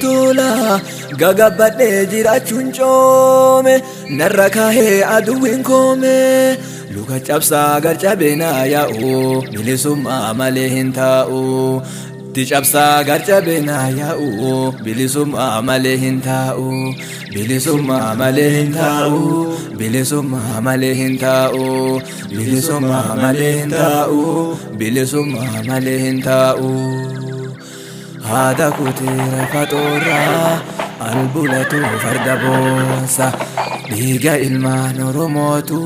Tola gagabbadhee jiraachuun coome narra kaahee aduwwiin koome luka cabsaa garcabee naa yaa'u bilisummaa malee hin taa'u. Ti cabsaa garcabee naa yaa'u bilisummaa malee hin taa'u bilisummaa malee hin taa'u bilisummaa malee hin taa'u bilisummaa malee hin taa'u bilisummaa malee hin taa'u. Haadha kuteera faxoorraa albulatu farda boonsa dhiiga ilmaan Oromootu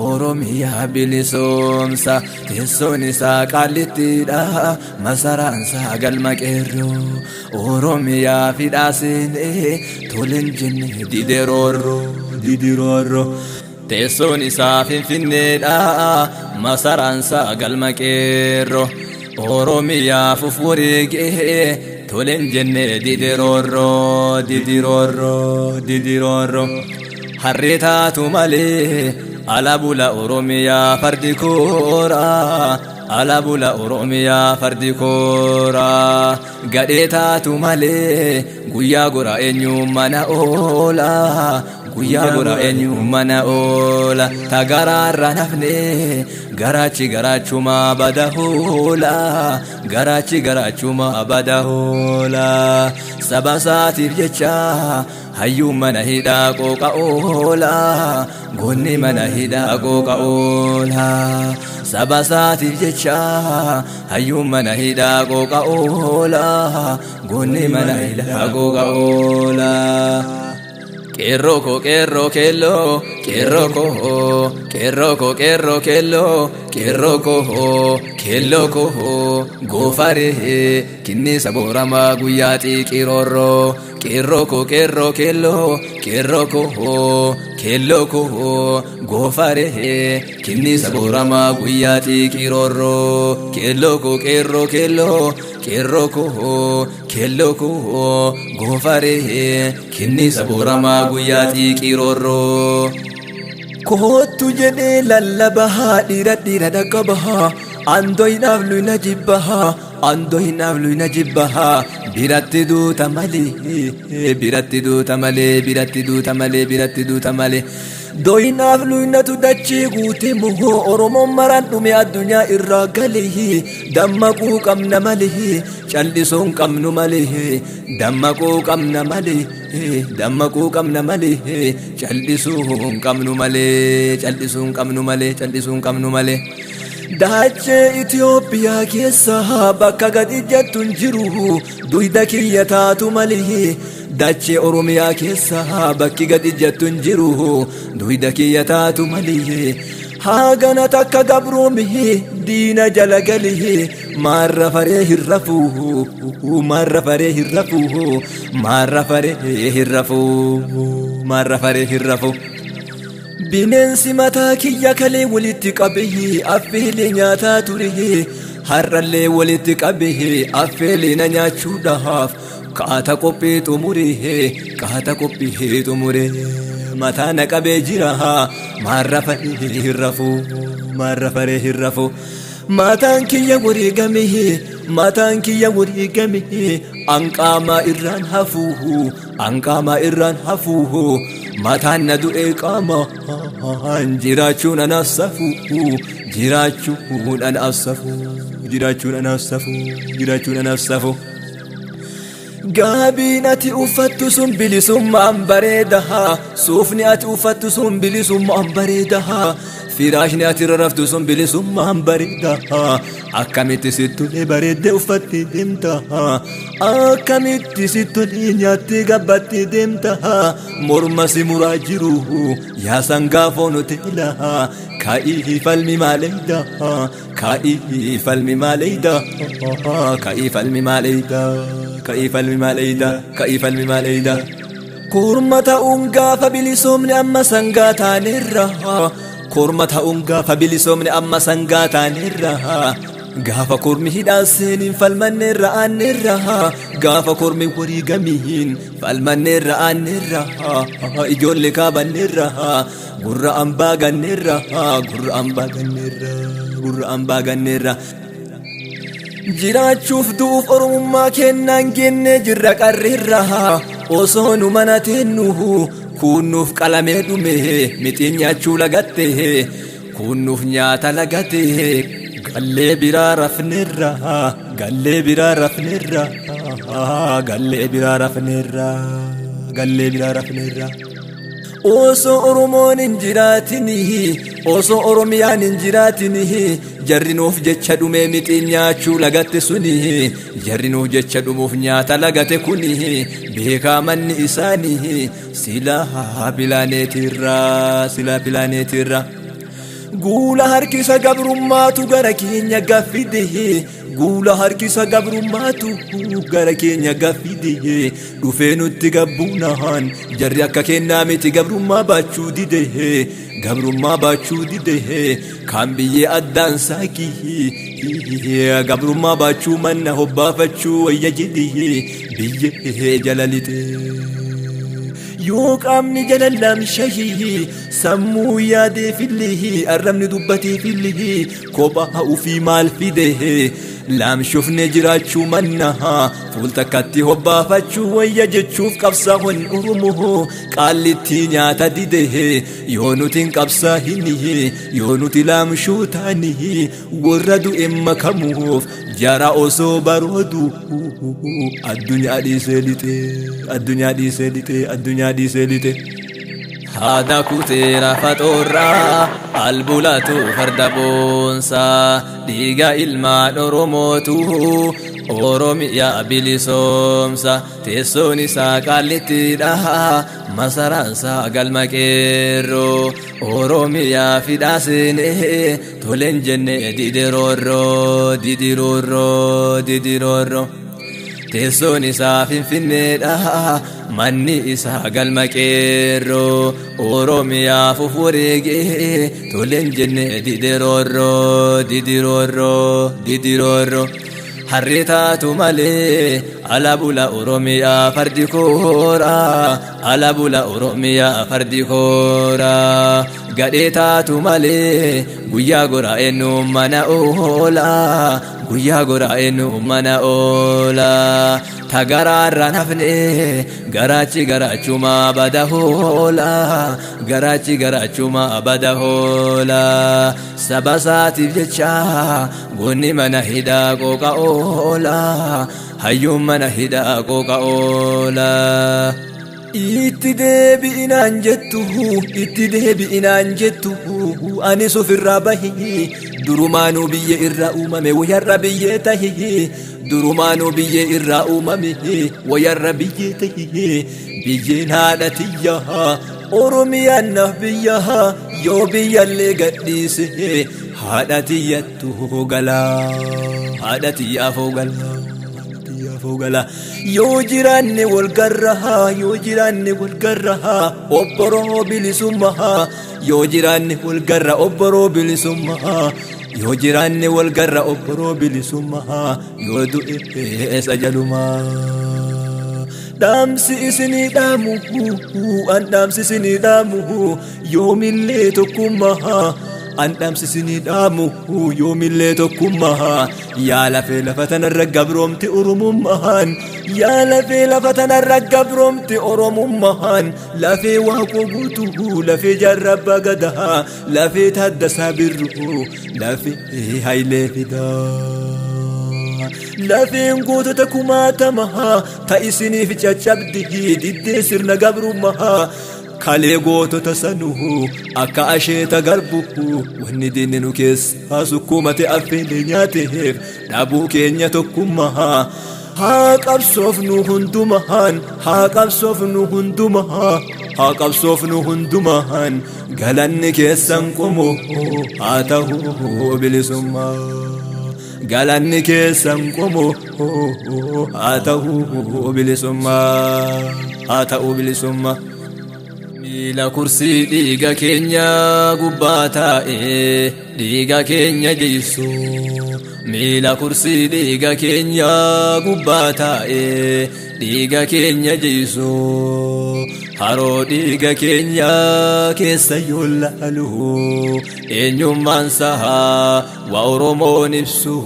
Oromiyaa bilisoomsa teessoon isaa qaallittiidha masaraan isaa galma qeerroo Oromiyaa fidhaa seenee toleen jenne dideroorroo didiroorroo. Teessoon isaa Finfinneedha masaraan isaa galma qeerroo Oromiyaaf uf wareegee toleen jenne didiroorroo didiroorroo didiroorroo. Harree taatu malee ala bula Oromiyaa fardi koora ala bula Oromiyaa fardi koora gadhee taatu malee guyyaa gora eenyu mana oola guyyaa gora eenyu mana oola tagaraarra nafne garaachi garaachuma bada hoola garaachi garaachuma bada hoola saba isaatiif jecha hayyuun mana hidhaa qooqa oola goonni mana hidhaa qooqa oola saba isaatiif jecha hayyuun mana hidhaa qooqa oola goonni mana hidhaa qooqa oola. Qeerroo koo qeerroo keelloo qeerroo koo qeerroo koo qeerroo keelloo qeerroo koo keelloo koo goofaree kinniisa booramaa guyyaa xiiqiroorroo qeerroo koo qeerroo keelloo qeerroo koo keelloo koo goofaree kinniisa booramaa guyyaa xiiqiroorroo keelloo koo qeerroo keelloo qeerroo koo keelloo koo goofaree kinniisa booramaa guyyaa xiiqiroorroo. Koottu jedhee lallabahaa dhiira dhiira dhaqqabahaa andoynaaf luyna jibbahaa andoynaaf luyna jibbahaa biratti duuta malee biratti duuta malee biratti duuta malee biratti duuta malee. Doynaaf luynatu dachee guute muhoo Oromoon maraan dhume addunyaa irraa galee dammaquu qabna malee callisuun qabnu malee dammaquu qabna malee dammaquu qabna malee callisuun qabnu malee callisuun qabnu malee callisuun qabnu malee. Dachee Itoophiyaa keessa bakka gadi jettu hin jiru duyda kiyya taatu malee dachee Oromiyaa keessa bakki gadi jettu hin jiru duyda kiyya taatu malee haagana takka gabroome diina jala galee maarra faree hin rafuu maarra faree hin rafuu maarra faree hin rafuu maarra faree hin rafuu. Bineensi mataa kiyya kalee walitti qabee affeelee nyaataa ture har'allee walitti qabee affeelee na nyaachuudhaaf kaata qophii xumure kaata qophii xumure mataa na qabee jira maarra faree hin rafuu maarra faree hin rafuu. Mataan kiyya wareegame mataan kiyya wareegame anqaamaa irraan hafuu anqaamaa irraan hafuu mataan na du'ee qaama jiraachuun anaaf safuu jiraachuun anaaf safuu jiraachuun anaaf safuu jiraachuun anaaf safuu. Gaabiin ati uffattu sun bilisummaan bareedaa suufni ati uffattu sun bilisummaan bareedaa firaashni ati irra raftu sun bilisummaan bareedaa akkamitti sittolee bareeddee uffattee deemta akkamitti sittolee nyaattee gabbattee deemta morma si muraa jiru yaa sangaa foon hoteela kaa'ii falmi maaleeyda kaa'ii falmi maaleeyda kaa'ii falmi maaleeyda kaa'ii falmi maaleeyda kaa'ii falmi maaleeyda. Korma ta'uun gaafa bilisoomne amma sangaa taanerra korma ta'uun gaafa bilisoomne amma sangaa taanerra gaafa kormi hidhaan seeniin falmanneerra aanneerra gaafa kormi wareegamiin falmanneerra aanneerra ijoollee kaabanneerra gurra ambaa ganneerra gurra ambaa ganneerra gurra ambaa ganneerra. Jiraachuuf du'uuf Oromummaa kennaan gennee jirra qarreerra. Osoo nu mana teennuhu kuunnuuf qalamee dhume, mixiin nyaachuu lagatte, kuunnuuf nyaata lagate. Gallee biraa rafneerra, gallee biraa rafneerra, gallee biraa rafneerra, gallee biraa rafneerra. Osoo Oromoon hin jiraatini, osoo Oromiyaan hin jiraatini, jarri nuuf jecha dhumee mixiin nyaachuu lagatte suni, jarri nuuf jecha dhumuuf nyaata lagate kuni, beekaa manni isaanii silaa pilaaneetirra, silaa pilaaneetirra. Guula harkisa gabrummaatu gara keenya gaffide, guula harkisa gabrummaatu gara keenya gaffide. Dhufee nutti gabbuunaan jarri akka kennaa miti, gabrummaa baachuu dide, gabrummaa baachuu dide. Kan biyyee addaan saaqii gabrummaa baachuu manna hobbaafachuu wayya jedhe, biyyee jala lixe. Yoo qaamni jala lamshahii, sammuu yaadeefillee, arrabni dubbateefillee, kophaa ufii maal fide? Laamshufne jiraachuu manna fuul takkatti hobbaafachuu wayya jechuuf qabsaa'onni Oromoo qaallitti nyaata dide. Yoo nuti hin qabsaa'ini, yoo nuti laamshuu taani, warra du'e makamuuf jara osoo baroodu addunyaa dhiisee lixe, addunyaa dhiisee lixe, addunyaa dhiisee lixe. Haada kuteera faxoorraa albulatu farda boonsaa, dhiiga ilmaan Oromootu Oromiyaa bilisoomsa. Teessoon isaa qaallittidha, masaraansaa galma qeerroo. Oromiyaa fidhaa seenee toleen jenne, didiroorroo, didiroorroo, didiroorroo. Teessoon isaa Finfinneedha, manni isaa galma qeerroo. Oromiyaa fufureegee toleen jenne, didiroorroo, didiroorroo, didiroorroo. Harree taatu malee ala bula Oromiyaa fardi koora, ala bula Oromiyaa fardi koora. Gadhee taatu malee guyyaa gora eenyu mana oola, guyyaa gora eenyu mana oola. Tagaraarra nafne garaachi garaachuma bada hoola, garaachi garaachuma bada hoola. Saba isaatiif jecha goonni mana hidhaa qooqa oola, hayyuun mana hidhaa qooqa oola. Itti deebi'inaan jettu, itti deebi'inaan jettu, anis ofirraa bahi. Durumaanuu biyya irraa uumame, wayarra biyyee tahi. Durumaanuu biyyee irraa uumame, wayarra biyyee tahi. Biyyeen haadha tiyya, Oromiyaan naaf biyya. Yoo biyyallee gadhiise haadha tiyyattu gala, haadha tiyyaafoo gala, tiyyaafoo gala. Yoo jiraanne wal garra, yoo jiraanne wal garra, obboroo bilisummaa. Yoo jiraanne wal garra, obboroo bilisummaa. Yoo jiraanne wal garra, obboroo bilisummaa. Yoo du'e eessa jalumaa. Dhaamsi isinii dhaamu, an dhaamsi isinii dhaamu, yoomillee tokkummaa. An dhaamsi isinii dhaamu, yoomillee tokkummaa. Yaa lafee lafa tanarra gabroomti Oromummaan, yaa lafee lafa tanarra gabroomti Oromummaan, lafee Waaqoo Guutuu, lafee Jaarraa Abbaa Gadaa, lafee Taaddasaa Birruu, lafee Hayilee Fidaa. Lafeen gootota kumaatamaa ta isiniif caccabdi diddee sirna gabrummaa. Kalee gootota sanuu akka asheeta garbu, wanni diinni nu keessaa sukkuumate affeelee nyaateef dhabuu keenya tokkummaa. Haa qabsoofnu hundumaan, haa qabsoofnu hundumaa, haa qabsoofnu hundumaan. Galanni keessan qomoo haa ta'u bilisummaa. Galanni keessan qomoo haa ta'u bilisummaa, haa ta'u bilisummaa. Miila kursii dhiiga keenya gubbaa taa'ee Dhiiga keenya jigsu, miila kursii dhiiga keenya gubbaa taa'e dhiiga keenya jigsu, haroo dhiiga keenya keessa yoo laalu eenyummaan sahaa waa Oromoon ibsu.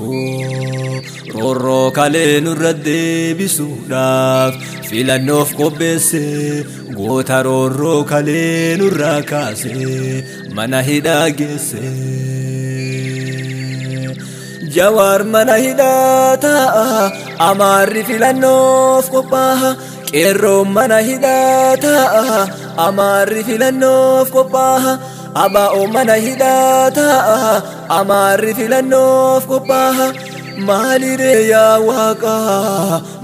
Roorroo kalee nurra deebisuudhaaf filannoof qopheesse, goota roorroo kalee nurraa kaase mana hidhaa geesse. Jawaar mana hidhaa taa'a, Amaarri filannoof qophaa'a. Qeerroon mana hidhaa taa'a, Amaarri filannoof qophaa'a. Abaa'oo mana hidhaa taa'a, Amaarri filannoof qophaa'a. Maaliree yaa Waaqa,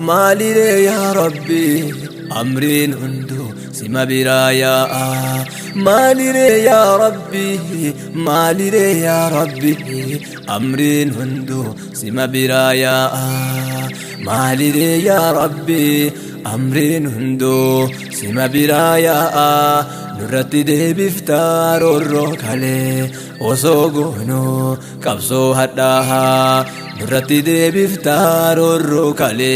maaliree yaa Rabbi, amriin hunduu sima biraa yaa'a. Maaliree yaa Rabbi, maaliree yaa Rabbi, amriin hunduu sima biraa yaa'a. Maaliree yaa Rabbi, amriin hunduu sima biraa yaa'a. Nurratti deebiftaa roorroo kalee osoo goonuu qabsoo hadhaahaa, nurratti deebiftaa roorroo kalee.